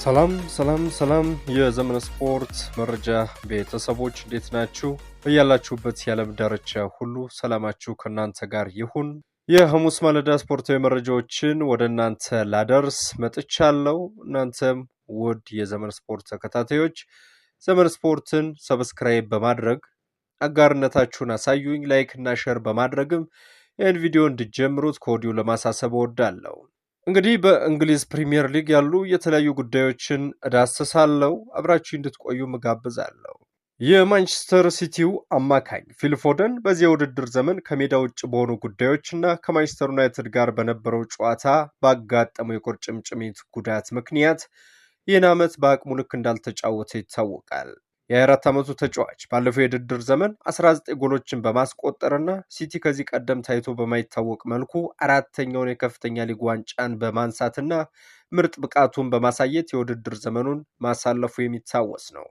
ሰላም ሰላም ሰላም፣ የዘመን ስፖርት መረጃ ቤተሰቦች እንዴት ናችሁ? በያላችሁበት የዓለም ዳርቻ ሁሉ ሰላማችሁ ከእናንተ ጋር ይሁን። የሐሙስ ማለዳ ስፖርታዊ መረጃዎችን ወደ እናንተ ላደርስ መጥቻለሁ። እናንተም ውድ የዘመን ስፖርት ተከታታዮች ዘመን ስፖርትን subscribe በማድረግ አጋርነታችሁን አሳዩኝ። Like እና share በማድረግም ይህን ቪዲዮ እንድጀምሩት ከወዲሁ ለማሳሰብ እወዳለሁ። እንግዲህ በእንግሊዝ ፕሪምየር ሊግ ያሉ የተለያዩ ጉዳዮችን እዳስሳለሁ። አብራችሁ እንድትቆዩ እጋብዛለሁ። የማንቸስተር ሲቲው አማካኝ ፊል ፎደን በዚህ የውድድር ዘመን ከሜዳ ውጭ በሆኑ ጉዳዮችና ከማንቸስተር ዩናይትድ ጋር በነበረው ጨዋታ ባጋጠመው የቁርጭምጭሚት ጉዳት ምክንያት ይህን ዓመት በአቅሙ ልክ እንዳልተጫወተ ይታወቃል። የ24 ዓመቱ ተጫዋች ባለፈው የውድድር ዘመን 19 ጎሎችን በማስቆጠርና ሲቲ ከዚህ ቀደም ታይቶ በማይታወቅ መልኩ አራተኛውን የከፍተኛ ሊግ ዋንጫን በማንሳትና ምርጥ ብቃቱን በማሳየት የውድድር ዘመኑን ማሳለፉ የሚታወስ ነው።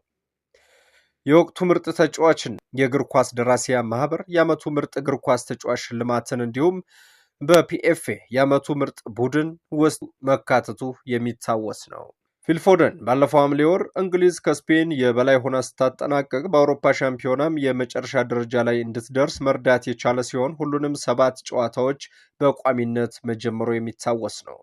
የወቅቱ ምርጥ ተጫዋችን የእግር ኳስ ደራሲያን ማህበር የዓመቱ ምርጥ እግር ኳስ ተጫዋች ሽልማትን እንዲሁም በፒኤፍኤ የዓመቱ ምርጥ ቡድን ውስጥ መካተቱ የሚታወስ ነው። ፊል ፎደን ባለፈው ሐምሌ ወር እንግሊዝ ከስፔን የበላይ ሆና ስታጠናቀቅ በአውሮፓ ሻምፒዮናም የመጨረሻ ደረጃ ላይ እንድትደርስ መርዳት የቻለ ሲሆን፣ ሁሉንም ሰባት ጨዋታዎች በቋሚነት መጀመሩ የሚታወስ ነው።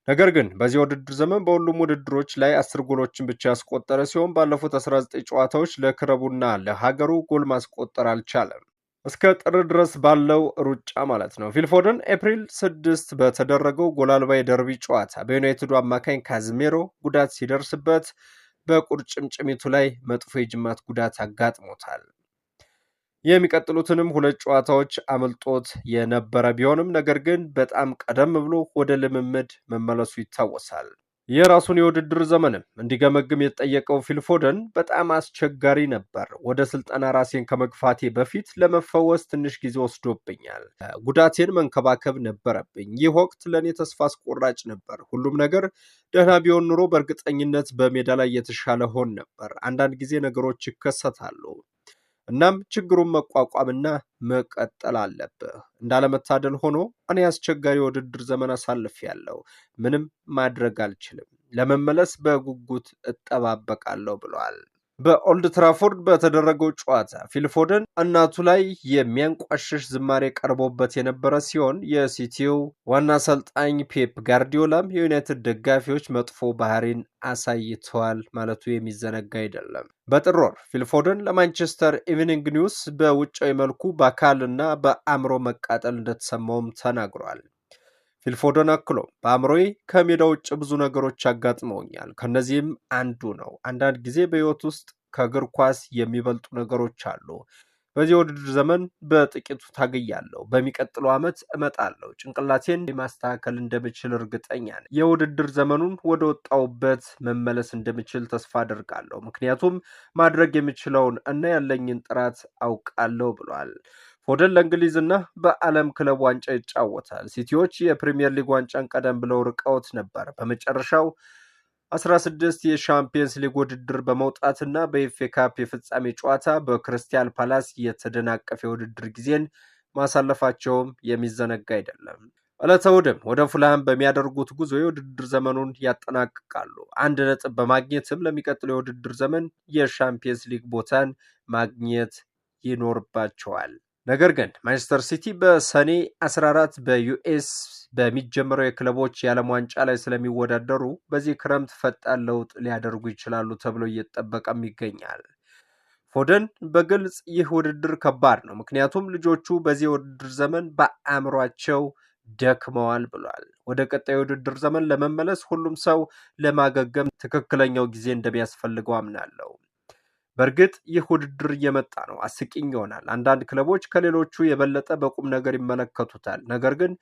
ነገር ግን በዚህ ውድድር ዘመን በሁሉም ውድድሮች ላይ 10 ጎሎችን ብቻ ያስቆጠረ ሲሆን፣ ባለፉት 19 ጨዋታዎች ለክለቡና ለሀገሩ ጎል ማስቆጠር አልቻለም። እስከ ጥር ድረስ ባለው ሩጫ ማለት ነው። ፊል ፎደን ኤፕሪል 6 በተደረገው ጎል አልባ የደርቢ ጨዋታ በዩናይትዱ አማካኝ ካዝሜሮ ጉዳት ሲደርስበት በቁርጭምጭሚቱ ላይ መጥፎ የጅማት ጉዳት አጋጥሞታል። የሚቀጥሉትንም ሁለት ጨዋታዎች አመልጦት የነበረ ቢሆንም፣ ነገር ግን በጣም ቀደም ብሎ ወደ ልምምድ መመለሱ ይታወሳል። የራሱን የውድድር ዘመንም እንዲገመግም የተጠየቀው ፊል ፎደን በጣም አስቸጋሪ ነበር። ወደ ስልጠና ራሴን ከመግፋቴ በፊት ለመፈወስ ትንሽ ጊዜ ወስዶብኛል። ጉዳቴን መንከባከብ ነበረብኝ። ይህ ወቅት ለእኔ ተስፋ አስቆራጭ ነበር። ሁሉም ነገር ደህና ቢሆን ኖሮ በእርግጠኝነት በሜዳ ላይ የተሻለ እሆን ነበር። አንዳንድ ጊዜ ነገሮች ይከሰታሉ። እናም ችግሩን መቋቋምና መቀጠል አለብህ። እንዳለመታደል ሆኖ እኔ አስቸጋሪ የውድድር ዘመን አሳልፌያለሁ። ምንም ማድረግ አልችልም። ለመመለስ በጉጉት እጠባበቃለሁ ብለዋል። በኦልድ ትራፎርድ በተደረገው ጨዋታ ፊል ፎደን እናቱ ላይ የሚያንቋሽሽ ዝማሬ ቀርቦበት የነበረ ሲሆን፣ የሲቲው ዋና አሰልጣኝ ፔፕ ጋርዲዮላም የዩናይትድ ደጋፊዎች መጥፎ ባህሪን አሳይተዋል ማለቱ የሚዘነጋ አይደለም። በጥር ወር ፊል ፎደን ለማንቸስተር ኢቭኒንግ ኒውስ በውጫዊ መልኩ በአካልና በአእምሮ መቃጠል እንደተሰማውም ተናግሯል። ፊል ፎደን አክሎ በአእምሮዬ ከሜዳ ውጭ ብዙ ነገሮች አጋጥመውኛል። ከእነዚህም አንዱ ነው። አንዳንድ ጊዜ በሕይወት ውስጥ ከእግር ኳስ የሚበልጡ ነገሮች አሉ። በዚህ የውድድር ዘመን በጥቂቱ ታግያለሁ። በሚቀጥለው ዓመት እመጣለሁ። ጭንቅላቴን ማስተካከል እንደምችል እርግጠኛ ነኝ። የውድድር ዘመኑን ወደ ወጣውበት መመለስ እንደምችል ተስፋ አደርጋለሁ። ምክንያቱም ማድረግ የምችለውን እና ያለኝን ጥራት አውቃለሁ ብሏል። ፎደን ለእንግሊዝና በዓለም ክለብ ዋንጫ ይጫወታል። ሲቲዎች የፕሪምየር ሊግ ዋንጫን ቀደም ብለው ርቀውት ነበር። በመጨረሻው 16 የሻምፒየንስ ሊግ ውድድር በመውጣትና በኤፍኤ ካፕ የፍጻሜ ጨዋታ በክሪስታል ፓላስ የተደናቀፈ የውድድር ጊዜን ማሳለፋቸውም የሚዘነጋ አይደለም። ዕለተ እሑድም ወደ ፉልሃም በሚያደርጉት ጉዞ የውድድር ዘመኑን ያጠናቅቃሉ። 1 ነጥብ በማግኘትም ለሚቀጥለው የውድድር ዘመን የሻምፒየንስ ሊግ ቦታን ማግኘት ይኖርባቸዋል። ነገር ግን ማንቸስተር ሲቲ በሰኔ 14 በዩኤስ በሚጀመረው የክለቦች የዓለም ዋንጫ ላይ ስለሚወዳደሩ በዚህ ክረምት ፈጣን ለውጥ ሊያደርጉ ይችላሉ ተብሎ እየተጠበቀም ይገኛል። ፎደን በግልጽ ይህ ውድድር ከባድ ነው፣ ምክንያቱም ልጆቹ በዚህ የውድድር ዘመን በአእምሯቸው ደክመዋል ብሏል። ወደ ቀጣዩ የውድድር ዘመን ለመመለስ ሁሉም ሰው ለማገገም ትክክለኛው ጊዜ እንደሚያስፈልገው አምናለሁ። በእርግጥ ይህ ውድድር እየመጣ ነው፣ አስቂኝ ይሆናል። አንዳንድ ክለቦች ከሌሎቹ የበለጠ በቁም ነገር ይመለከቱታል። ነገር ግን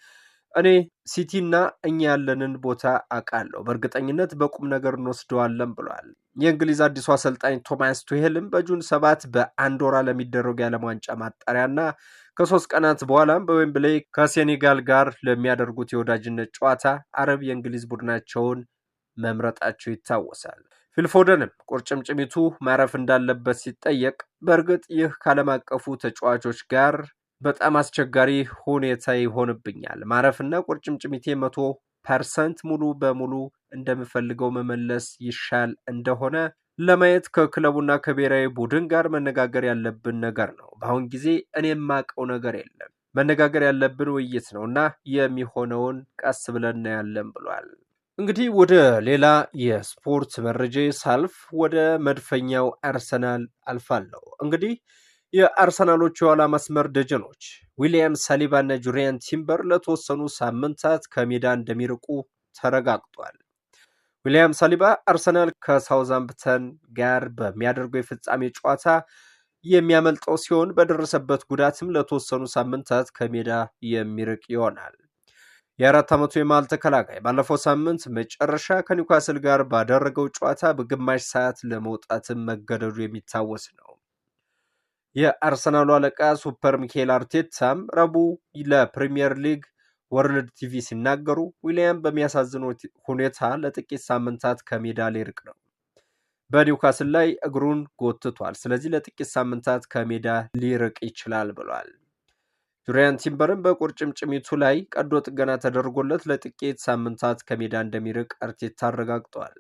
እኔ ሲቲና እኛ ያለንን ቦታ አውቃለሁ፣ በእርግጠኝነት በቁም ነገር እንወስደዋለን ብሏል። የእንግሊዝ አዲሱ አሰልጣኝ ቶማስ ቱሄልም በ June 7 በአንዶራ ለሚደረጉ የዓለም ዋንጫ ማጣሪያና ከ3 ቀናት በኋላም በዌምብሌይ ከሴኔጋል ጋር ለሚያደርጉት የወዳጅነት ጨዋታ አርብ የእንግሊዝ ቡድናቸውን መምረጣቸው ይታወሳል። ፊል ፎደንም ቁርጭምጭሚቱ ማረፍ እንዳለበት ሲጠየቅ በእርግጥ ይህ ከዓለም አቀፉ ተጫዋቾች ጋር በጣም አስቸጋሪ ሁኔታ ይሆንብኛል። ማረፍና ቁርጭምጭሚቴ መቶ percent ሙሉ በሙሉ እንደምፈልገው መመለስ ይሻል እንደሆነ ለማየት ከክለቡና ከብሔራዊ ቡድን ጋር መነጋገር ያለብን ነገር ነው። በአሁን ጊዜ እኔ የማውቀው ነገር የለም። መነጋገር ያለብን ውይይት ነው እና የሚሆነውን ቀስ ብለን እናያለን ብሏል። እንግዲህ ወደ ሌላ የስፖርት መረጃ ሳልፍ ወደ መድፈኛው አርሰናል አልፋለሁ። እንግዲህ የአርሰናሎቹ የኋላ መስመር ደጀኖች ዊሊያም ሳሊባ እና ጁሪያን ቲምበር ለተወሰኑ ሳምንታት ከሜዳ እንደሚርቁ ተረጋግጧል። ዊሊያም ሳሊባ አርሰናል ከሳውዛምፕተን ጋር በሚያደርገው የፍጻሜ ጨዋታ የሚያመልጠው ሲሆን በደረሰበት ጉዳትም ለተወሰኑ ሳምንታት ከሜዳ የሚርቅ ይሆናል። የ4 ዓመቱ የመሃል ተከላካይ ባለፈው ሳምንት መጨረሻ ከኒውካስል ጋር ባደረገው ጨዋታ በግማሽ ሰዓት ለመውጣትም መገደዱ የሚታወስ ነው። የአርሰናሉ አለቃ super ሚኬል አርቴታም ረቡዕ ለፕሪምየር ሊግ ወርልድ ቲቪ ሲናገሩ ዊሊያም በሚያሳዝን ሁኔታ ለጥቂት ሳምንታት ከሜዳ ሊርቅ ነው። በኒውካስል ላይ እግሩን ጎትቷል። ስለዚህ ለጥቂት ሳምንታት ከሜዳ ሊርቅ ይችላል ብሏል። ጁሪያን ቲምበርም በቁርጭምጭሚቱ ላይ ቀዶ ጥገና ተደርጎለት ለጥቂት ሳምንታት ከሜዳ እንደሚርቅ አርቴታ አረጋግጧል።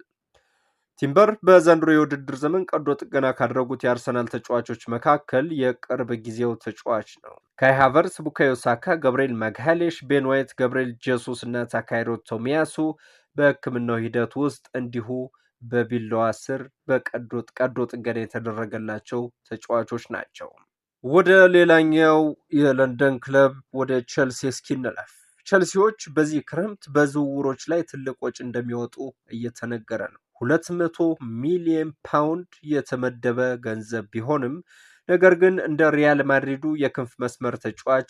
ቲምበር በዘንድሮ የውድድር ዘመን ቀዶ ጥገና ካደረጉት የአርሰናል ተጫዋቾች መካከል የቅርብ ጊዜው ተጫዋች ነው። ካይ ሃቨርትስ፣ ቡካዮ ሳካ፣ ገብርኤል ማግሃሌሽ፣ ቤን ዋይት፣ ገብርኤል ጄሱስ እና ታካሂሮ ቶሚያሱ በሕክምናው ሂደት ውስጥ እንዲሁ በቢላዋ ስር በቀዶ ጥገና የተደረገላቸው ተጫዋቾች ናቸው። ወደ ሌላኛው የለንደን ክለብ ወደ ቸልሲ እስኪ እንለፍ። ቸልሲዎች በዚህ ክረምት በዝውውሮች ላይ ትልቅ ወጪ እንደሚወጡ እየተነገረ ነው። 200 ሚሊዮን ፓውንድ የተመደበ ገንዘብ ቢሆንም ነገር ግን እንደ ሪያል ማድሪዱ የክንፍ መስመር ተጫዋች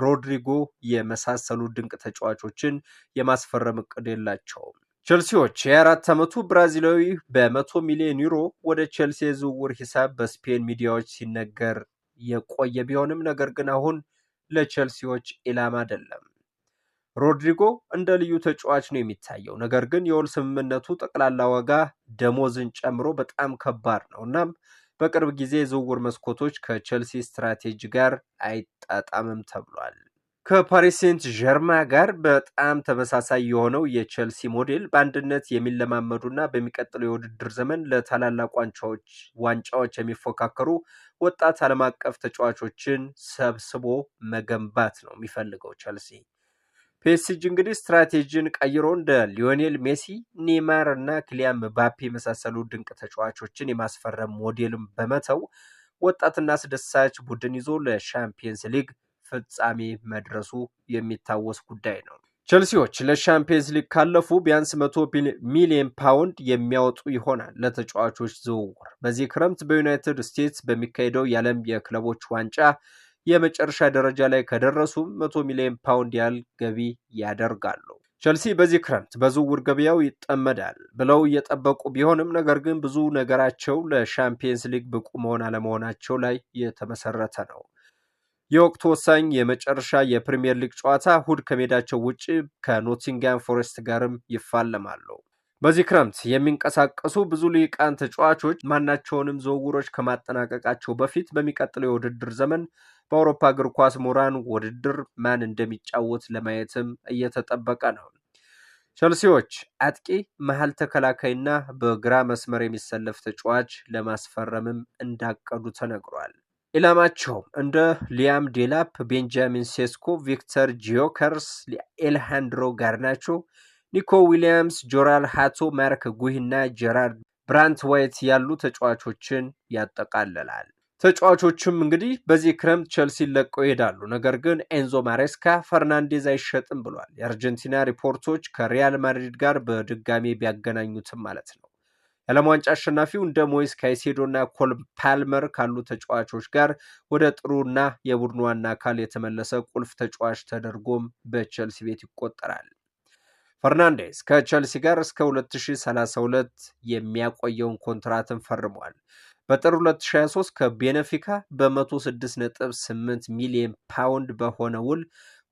ሮድሪጎ የመሳሰሉ ድንቅ ተጫዋቾችን የማስፈረም እቅድ የላቸውም። ቸልሲዎች የ24 ዓመቱ ብራዚላዊ በ100 ሚሊዮን ዩሮ ወደ ቸልሲ የዝውውር ሂሳብ በስፔን ሚዲያዎች ሲነገር የቆየ ቢሆንም ነገር ግን አሁን ለቸልሲዎች ኢላማ አይደለም። ሮድሪጎ እንደ ልዩ ተጫዋች ነው የሚታየው። ነገር ግን የውል ስምምነቱ ጠቅላላ ዋጋ ደሞዝን ጨምሮ በጣም ከባድ ነው። እናም በቅርብ ጊዜ የዝውውር መስኮቶች ከቸልሲ ስትራቴጂ ጋር አይጣጣምም ተብሏል። ከፓሪስ ሴንት ዠርማ ጋር በጣም ተመሳሳይ የሆነው የቸልሲ ሞዴል በአንድነት የሚለማመዱና በሚቀጥለው የውድድር ዘመን ለታላላቅ ዋንጫዎች የሚፎካከሩ ወጣት ዓለም አቀፍ ተጫዋቾችን ሰብስቦ መገንባት ነው የሚፈልገው ቸልሲ። ፒኤስጂ እንግዲህ ስትራቴጂን ቀይሮ እንደ ሊዮኔል ሜሲ፣ ኔይማር እና ኪሊያን ምባፔ የመሳሰሉ ድንቅ ተጫዋቾችን የማስፈረም ሞዴልን በመተው ወጣትና አስደሳች ቡድን ይዞ ለሻምፒየንስ ሊግ ፍጻሜ መድረሱ የሚታወስ ጉዳይ ነው። ቸልሲዎች ለሻምፒየንስ ሊግ ካለፉ ቢያንስ 100 ሚሊዮን ፓውንድ የሚያወጡ ይሆናል ለተጫዋቾች ዝውውር። በዚህ ክረምት በዩናይትድ ስቴትስ በሚካሄደው የዓለም የክለቦች ዋንጫ የመጨረሻ ደረጃ ላይ ከደረሱ 100 ሚሊዮን ፓውንድ ያህል ገቢ ያደርጋሉ። ቸልሲ በዚህ ክረምት በዝውውር ገበያው ይጠመዳል ብለው እየጠበቁ ቢሆንም ነገር ግን ብዙ ነገራቸው ለሻምፒየንስ ሊግ ብቁ መሆን አለመሆናቸው ላይ የተመሰረተ ነው። የወቅቱ ወሳኝ የመጨረሻ የፕሪምየር ሊግ ጨዋታ እሁድ ከሜዳቸው ውጭ ከኖቲንጋም ፎሬስት ጋርም ይፋለማሉ። በዚህ ክረምት የሚንቀሳቀሱ ብዙ ልሂቃን ተጫዋቾች ማናቸውንም ዝውውሮች ከማጠናቀቃቸው በፊት በሚቀጥለው የውድድር ዘመን በአውሮፓ እግር ኳስ ምሁራን ውድድር ማን እንደሚጫወት ለማየትም እየተጠበቀ ነው። ቸልሲዎች አጥቂ፣ መሀል ተከላካይና በግራ መስመር የሚሰለፍ ተጫዋች ለማስፈረምም እንዳቀዱ ተነግሯል። ኢላማቸውም እንደ ሊያም ዴላፕ፣ ቤንጃሚን ሴስኮ፣ ቪክተር ጂዮከርስ፣ ኤልሃንድሮ ጋርናቾ፣ ኒኮ ዊሊያምስ፣ ጆራል ሃቶ፣ ማርክ ጉሂ እና ጀራርድ ብራንትዌይት ያሉ ተጫዋቾችን ያጠቃልላል። ተጫዋቾቹም እንግዲህ በዚህ ክረምት ቸልሲን ለቀው ይሄዳሉ። ነገር ግን ኤንዞ ማሬስካ ፈርናንዴዝ አይሸጥም ብሏል። የአርጀንቲና ሪፖርቶች ከሪያል ማድሪድ ጋር በድጋሚ ቢያገናኙትም ማለት ነው። የዓለም ዋንጫ አሸናፊው እንደ ሞይስ ካይሴዶ እና ኮል ፓልመር ካሉ ተጫዋቾች ጋር ወደ ጥሩና የቡድኑ ዋና አካል የተመለሰ ቁልፍ ተጫዋች ተደርጎም በቸልሲ ቤት ይቆጠራል። ፈርናንዴዝ ከቸልሲ ጋር እስከ 2032 የሚያቆየውን ኮንትራትን ፈርሟል። በጥር 2023 ከቤኔፊካ በ106.8 ሚሊዮን ፓውንድ በሆነ ውል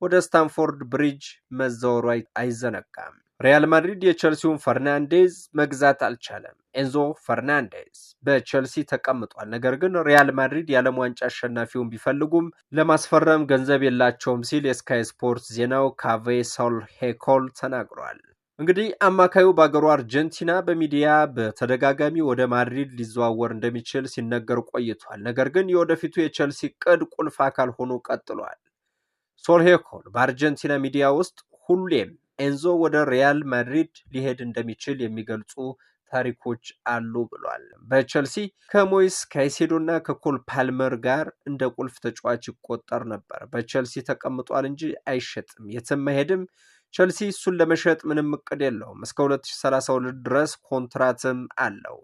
ወደ ስታንፎርድ ብሪጅ መዛወሩ አይዘነጋም። ሪያል ማድሪድ የቸልሲውን ፈርናንዴዝ መግዛት አልቻለም። ኤንዞ ፈርናንዴዝ በቸልሲ ተቀምጧል። ነገር ግን ሪያል ማድሪድ የዓለም ዋንጫ አሸናፊውን ቢፈልጉም ለማስፈረም ገንዘብ የላቸውም ሲል የስካይ ስፖርት ዜናው ካቬ ሶልሄኮል ተናግሯል። እንግዲህ አማካዩ በአገሩ አርጀንቲና በሚዲያ በተደጋጋሚ ወደ ማድሪድ ሊዘዋወር እንደሚችል ሲነገር ቆይቷል። ነገር ግን የወደፊቱ የቸልሲ ዕቅድ ቁልፍ አካል ሆኖ ቀጥሏል። ሶልሄኮል በአርጀንቲና ሚዲያ ውስጥ ሁሌም ኤንዞ ወደ ሪያል ማድሪድ ሊሄድ እንደሚችል የሚገልጹ ታሪኮች አሉ ብሏል። በቸልሲ ከሞይስ ካይሴዶ እና ከኮል ፓልመር ጋር እንደ ቁልፍ ተጫዋች ይቆጠር ነበር። በቸልሲ ተቀምጧል እንጂ አይሸጥም፣ የትም አይሄድም። ቸልሲ እሱን ለመሸጥ ምንም እቅድ የለውም። እስከ 2032 ድረስ ኮንትራትም አለው።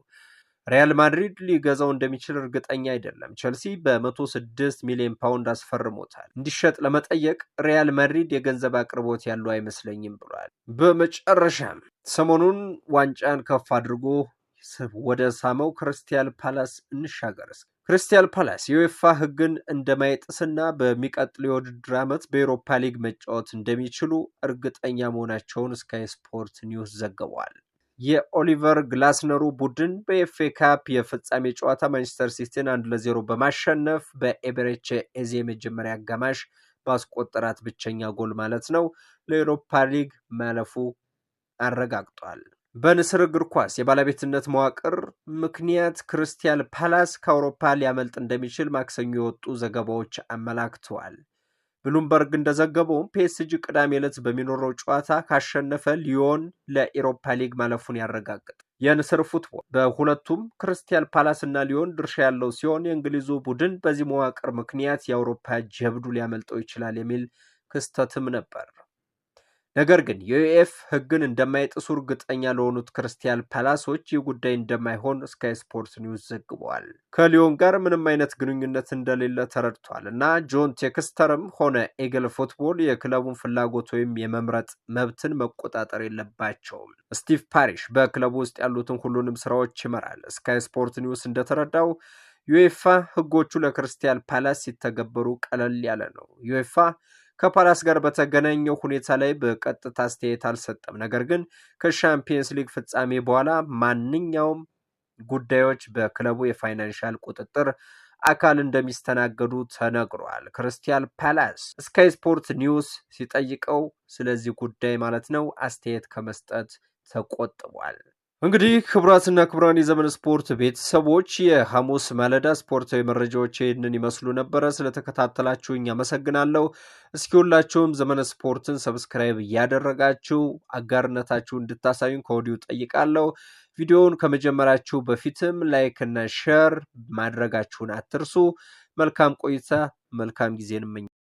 ሪያል ማድሪድ ሊገዛው እንደሚችል እርግጠኛ አይደለም። ቸልሲ በ106 ሚሊዮን ፓውንድ አስፈርሞታል። እንዲሸጥ ለመጠየቅ ሪያል ማድሪድ የገንዘብ አቅርቦት ያለው አይመስለኝም ብሏል። በመጨረሻም ሰሞኑን ዋንጫን ከፍ አድርጎ ወደ ሳመው ክሪስታል ፓላስ እንሻገር። ክሪስታል ፓላስ የዩኤፋ ሕግን እንደማይጥስና በሚቀጥለው የውድድር ዓመት በኤሮፓ ሊግ መጫወት እንደሚችሉ እርግጠኛ መሆናቸውን ስካይ ስፖርት ኒውስ ዘግቧል። የኦሊቨር ግላስነሩ ቡድን በኤፍኤ ካፕ የፍጻሜ ጨዋታ ማንቸስተር ሲቲን 1-0 በማሸነፍ በኤቤሬቼ ኤዜ የመጀመሪያ አጋማሽ ባስቆጠራት ብቸኛ ጎል ማለት ነው ለኤሮፓ ሊግ ማለፉ አረጋግጧል። በንስር እግር ኳስ የባለቤትነት መዋቅር ምክንያት ክሪስታል ፓላስ ከአውሮፓ ሊያመልጥ እንደሚችል ማክሰኞ የወጡ ዘገባዎች አመላክተዋል። ብሉምበርግ እንደዘገበውም ፒኤስጂ ቅዳሜ ዕለት በሚኖረው ጨዋታ ካሸነፈ ሊዮን ለኢሮፓ ሊግ ማለፉን ያረጋግጣል። የንስር ፉትቦል በሁለቱም ክሪስታል ፓላስ እና ሊዮን ድርሻ ያለው ሲሆን የእንግሊዙ ቡድን በዚህ መዋቅር ምክንያት የአውሮፓ ጀብዱ ሊያመልጠው ይችላል የሚል ክስተትም ነበር። ነገር ግን የዩኤፍ ሕግን እንደማይጥሱ እርግጠኛ ለሆኑት ክሪስታል ፓላሶች ይህ ጉዳይ እንደማይሆን ስካይ ስፖርት ኒውስ ዘግበዋል። ከሊዮን ጋር ምንም አይነት ግንኙነት እንደሌለ ተረድቷል እና ጆን ቴክስተርም ሆነ ኤግል ፉትቦል የክለቡን ፍላጎት ወይም የመምረጥ መብትን መቆጣጠር የለባቸውም። ስቲቭ ፓሪሽ በክለቡ ውስጥ ያሉትን ሁሉንም ስራዎች ይመራል። ስካይ ስፖርት ኒውስ እንደተረዳው ዩኤፋ ሕጎቹ ለክሪስታል ፓላስ ሲተገበሩ ቀለል ያለ ነው። ዩኤፋ ከፓላስ ጋር በተገናኘው ሁኔታ ላይ በቀጥታ አስተያየት አልሰጠም። ነገር ግን ከሻምፒየንስ ሊግ ፍጻሜ በኋላ ማንኛውም ጉዳዮች በክለቡ የ financial ቁጥጥር አካል እንደሚስተናገዱ ተነግሯል። ክሪስታል ፓላስ ስካይ ስፖርት ኒውስ ሲጠይቀው ስለዚህ ጉዳይ ማለት ነው አስተያየት ከመስጠት ተቆጥቧል። እንግዲህ ክቡራትና ክቡራን የዘመን ስፖርት ቤተሰቦች የሐሙስ ማለዳ ስፖርታዊ መረጃዎች ይህንን ይመስሉ ነበረ። ስለተከታተላችሁኝ አመሰግናለሁ። እስኪ ሁላችሁም ዘመን ስፖርትን subscribe እያደረጋችሁ አጋርነታችሁ እንድታሳዩን ከወዲሁ ጠይቃለሁ። ቪዲዮውን ከመጀመራችሁ በፊትም like እና share ማድረጋችሁን አትርሱ። መልካም ቆይታ፣ መልካም ጊዜን እመኛለሁ።